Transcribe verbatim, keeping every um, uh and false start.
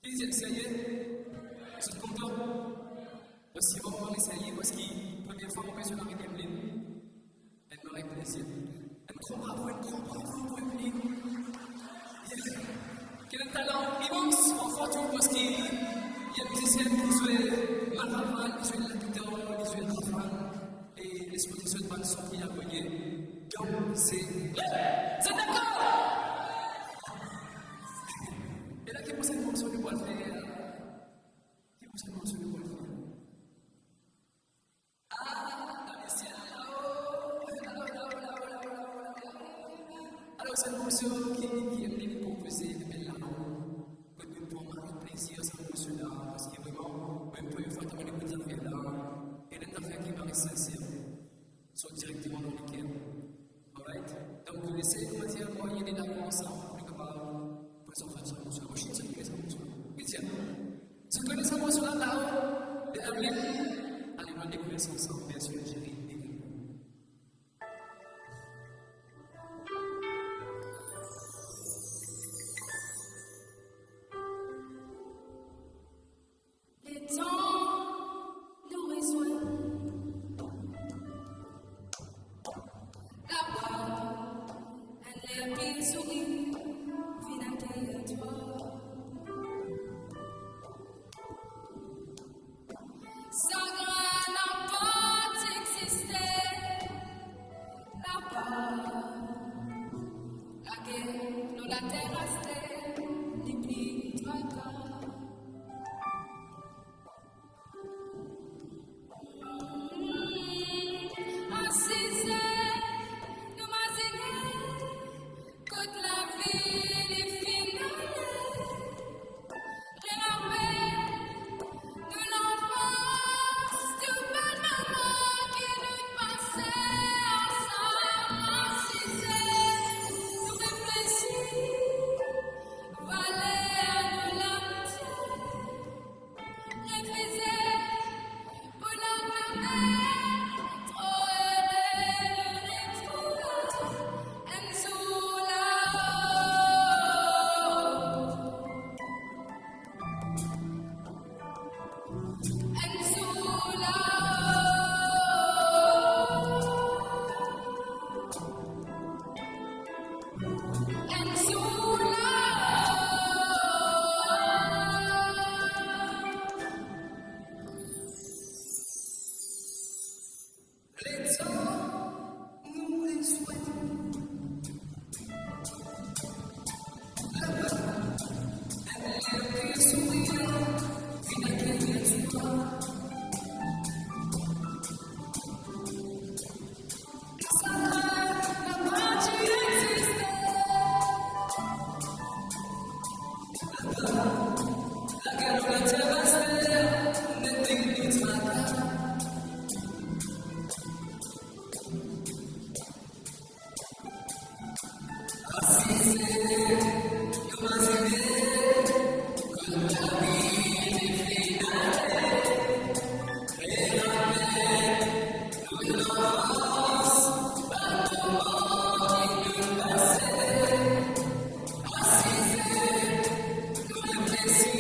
Li dir, "Serye? Zot kontan?" Mo dir, "Bon, mo serye, parski premie fwa mo pe zwe avek Emeline." Enn mari plezir. Enn gran bravo, enn gran bravo pou Emeline. Yeah. Ki enn talan imans, fran tou, parski li enn mizisien ki zwe maravan, li zwe lagitar, li zwe ravan. E les mo dir zot bann son ki avoye, dan, se, zot dakor? E la, ki prosenn morso nou pou al fer? Ki prosenn morso nou pou al fer? Ah, dan lesiel lao. Alor, se enn morso ki, ki Emeline konpoze, li apel Lao. Kot nou pran mari plezir sa morso la, parski vreman, mwa, premie fwa ki mo ekout zafer la, e enn zafer ki mari sinser, sort direkteman dan leker. Alright? Donk, nou les, koumadir, mwa, ena nou ansam, pou nou kapav prezant sa morso la. Mo, si, si, si, sa morso la. Bien sir. Zot kone sa morso la, Lao, de Emeline? Ale, nou al dekouvrir sa ansam, bien sir, Jerry. Letan nou rezwenn laba, enn ler pli sourir vinn akeyir twa. Sagrin napa ti existe laba. Lager lor later aster, li pli traka. Asize, nou mazine kot lavi li finn ale. Revir nou lanfans, tou bann moman ki nou pase ansam. Asize, nou reflesi valer nou lamitie. Refize pou lannwit, tro ere nou retrouv enn zour lao. Enn zour lao. Enn zour lao. Letan nou rezwenn laba, enn ler pli sourir vinn akeyir twa. Sa napa ti existe. Lager lor later aster, nepli nou traka. Asize, nou mazine kot lavi li finn ale. Revir nou lanfans, bann moman ki nou pase. Asize, nou reflesi